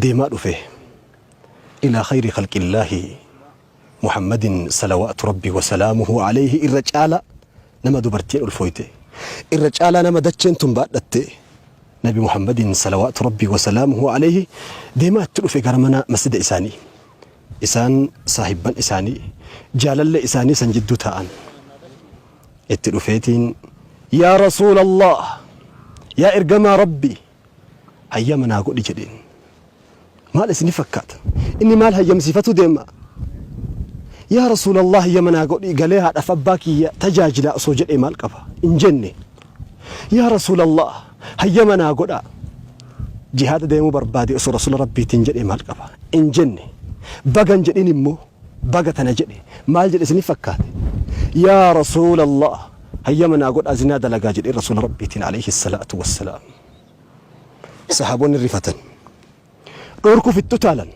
Deemaa dhufe ilaa khayri khalqillaahi Muhammadin salawaatu rabbi wasalaamuhu alayhi, irra caalaa nama dubartiin ulfooyte, irra caalaa nama dacheen tun baadhatte, Nabi Muhammadin salawaatu rabbi wasalaamuhu alayhi deemaa itti dhufe gara mana masjida isaanii. Isaan saahibban isaanii jaalallee isaanii san jidduu taa'an. Itti dhufeetiin, yaa Rasuulallah, yaa ergamaa Rabbi, hayyama naa godhi jedheen. Maal isini fakkaata? Inni maal hayyamsiifatu deema? Yaa Rasuulallah, hayyama naa godhi, galee haadhaaf abbaa kiyya tajaajilaa osoo jedhee maal qaba? Hin jenne. Yaa Rasuulallah, hayyama naa godhaa, jihaada deemuu barbaade osoo Rasuula Rabbiitiin jedhee maal qaba? Hin jenne. Bagan jedhin immoo baga tana jedhe. Maal jedhe isini fakkaate? Yaa Rasuulallah, hayyama naa godhaa, zinaa dalagaa jedhee Rasuula Rabbiitiin alayhi salaatu wassalaam. Sahaabonni rifatan. Dhoorkuuf itti utaalan.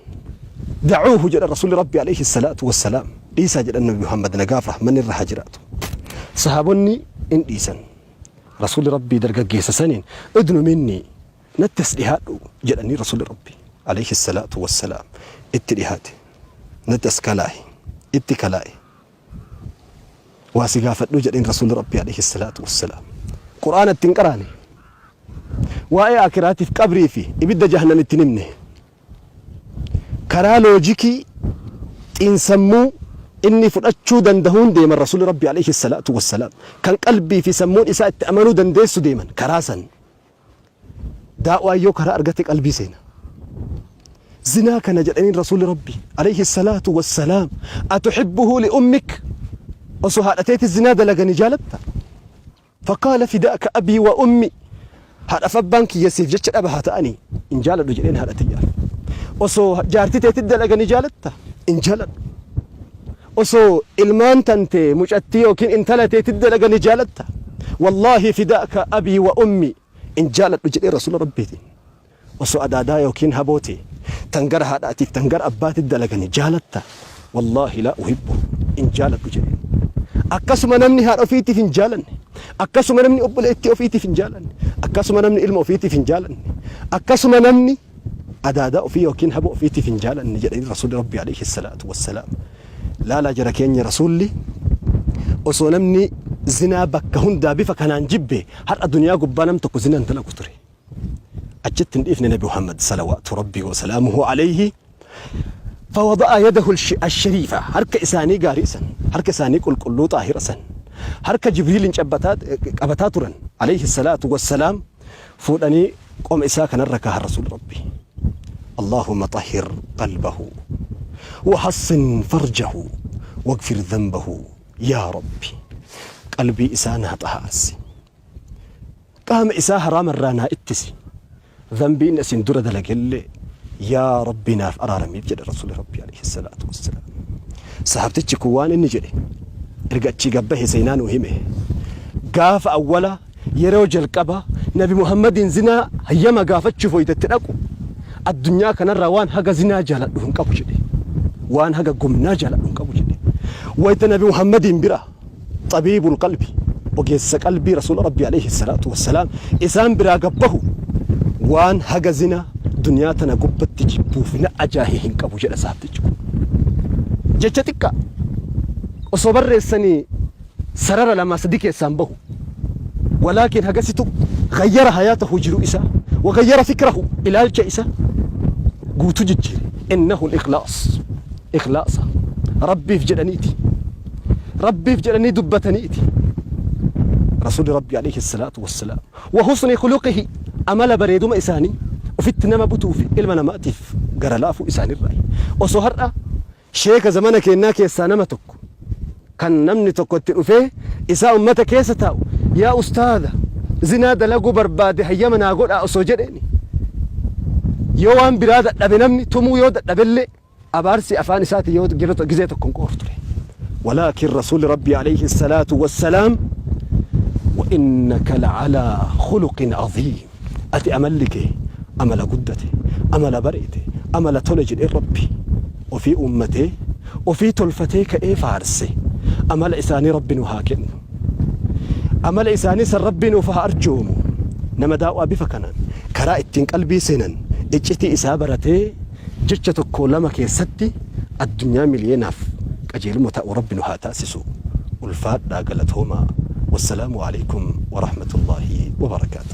Dacuuhu jedhan Rasuulli Rabbi alayhi salaatu wassalaam. Dhiisaa jedhan Nabi Muhammad, nagaaf rahmanni irra haa jiraatu. Sahaabonni in dhiisan. Rasuulli Rabbii dargaggeessa saniin, udnu minni, natti as dhihaadhu jedhanii. Rasuulli Rabbi alayhi salaatu wassalaam itti dhihaate. Natti as kalaahi. Itti kalaa'i. Waa si gaafadhuu jedheen Rasuulli Rabbii alayhi salaatu wassalaam. Qur'aana itti hin qaraane. Waa'ee akiraatiif qabrii fi ibidda jahannam itti hin himne. Karaa loojikii xiinsammuu inni fudhachuu dandahuun deeman Rasuulli Rabbii alayhi salaatu wassalaam. Kan qalbii fi sammuun isaa itti amanuu dandeessu deeman karaa san. Daa'waan yoo karaa argate qalbii seena. Zinaa kana jedhaniin Rasuulli Rabbi alayhi salaatu wassalaam, atuhibbuhu li ummik, osoo haadha teeti zinaa dalaganii jaalatta? Faqaala fidaaka abii wa ummi, haadhaaf abbaan kiyya siif jecha dhaba haa ta'anii, hin jaaladhu jedheen haadha tiyyaaf. Osoo jaartii teetti dalaganii jaalatta? Hin jaaladhu. Osoo ilmaan tantee mucattii yookiin intala teetti dalaganii jaalatta? Wallaahi fidaaka abii wa ummi, hin jaaladhu jedhee Rasuula Rabbiitiin. Osoo adaadaa yookiin haboo tee tan gara haadhaatiif tan gara abbaatitti dalaganii jaalatta? Wallaahi laa uhibbu, hin jaaladhu jedheen. Akkasuma namni haadha ofiitiif hin jaalanne, akkasuma namni obboleettii ofiitiif hin jaalanne, akkasuma namni ilma ofiitiif hin jaalanne, akkasuma namni adaadaa ofii yookiin haboo ofiitiif hin jaalanne jedhanii Rasuulli Rabbi alayhi salaatu wassalaam. Laalaa jara keenya, Rasuulli osoo namni zinaa bakka hundaa bifa kanaan jibbe, har'a duniyaa gubbaa nam tokko zinaan dalagu ture. Achitti hin dhiifne Nabi Muhammad salawaatu Rabbii wa salaamuhu alayhi. Fawada'a yadahu ashariifa, harka isaanii gaarii san, harka isaanii qulqulluu xaahira san, harka Jibriilin qabataa turan alayhi salaatu wassalaam fuudhanii qoma isaa kanarra kaahan Rasuul Rabbi. Allahumma xahhir qalbahu wa hassin farjahu wagfir dhanbahu, yaa Rabbi, qalbii isaa naa xahaarsi, qaama isaa haraama irraa naa ittisi, dhanbii inni asiin dura dalagellee yaa Rabbi naaf araaramiif jedhe Rasuulli Rabbi alayhi salaatu wassalaam. Sahabtichi kun waan inni jedhe erga achii gabbahe seenaa nuu hime. Gaafa awwala yeroo jalqaba Nabi Muhammadiin zinaa hayyama gaafachuuf wayita itti dhaqu, addunyaa kanarraa waan haga zinaa jaaladhu hin qabu jedhe. Waan haga gumnaa jaaladhu hin qabu jedhe. Wayita Nabi Muhammadiin bira xabiibul qalbi, ogeessa qalbii, Rasuula Rabbi alayhi salaatu wassalaam isaan biraa gabbahu, waan haga zina duniyaa tana gubbatti jibbuuf na ajaahe hin qabu jedha sahabtichi kun. Jecha xiqqaa osoo barreessanii sarara lamaa sadi keessaan bahu. Walaakin hagasitu gayyara hayaatahu, jiru isaa, wagayyara fikrahu, ilaalcha isa guutuu jijjiire. Innahu al-ikhlaas, ikhlaasa Rabbiif jedhaniiti, Rabbiif jedhanii dubbataniiti Rasuulli Rabbi alayhi salaatu wassalaam, wa husni khuluqihi, amala bareeduma isaanii, ofitti nama butuu fi ilma namaatiif gara laafuu isaanirraa. Osoo har'a sheeka zamana keennaa keessaa nama tokko kan namni tokko itti dhufee isaa ummata keessa taa'u, yaa ustaadha, zinaa dalaguu barbaade, hayyama naa godhaa osoo jedheeni, yoo waan biraa dadhabe, namni tumuu yoo dadhabellee, abaarsi afaan isaatii yoo gizee tokko hin qooru ture. Walaakin Rasuulli Rabbii alayhi salaatu wassalaam, wa innaka la'alaa khuluqin aziim, ati amalli kee amala guddate, amala bareede, amala tole jedhee Rabbi ofii uummatee ofii tolfatee ka'ee faarse. Amala isaanii Rabbi nu haa kennu. Amala isaanii san Rabbi nuuf haa arjoomu. Nama daa'waa bifa kanaan karaa ittiin qalbii seenan Iccitii isaa baratee jecha tokkoo lama keessatti addunyaa miliyeenaaf qajeeluma ta'u Rabbi nu haa taasisu. Ulfaadhaa galatoomaa. Wassalaamu aleykum warahmatullaahi wabarakaatuh.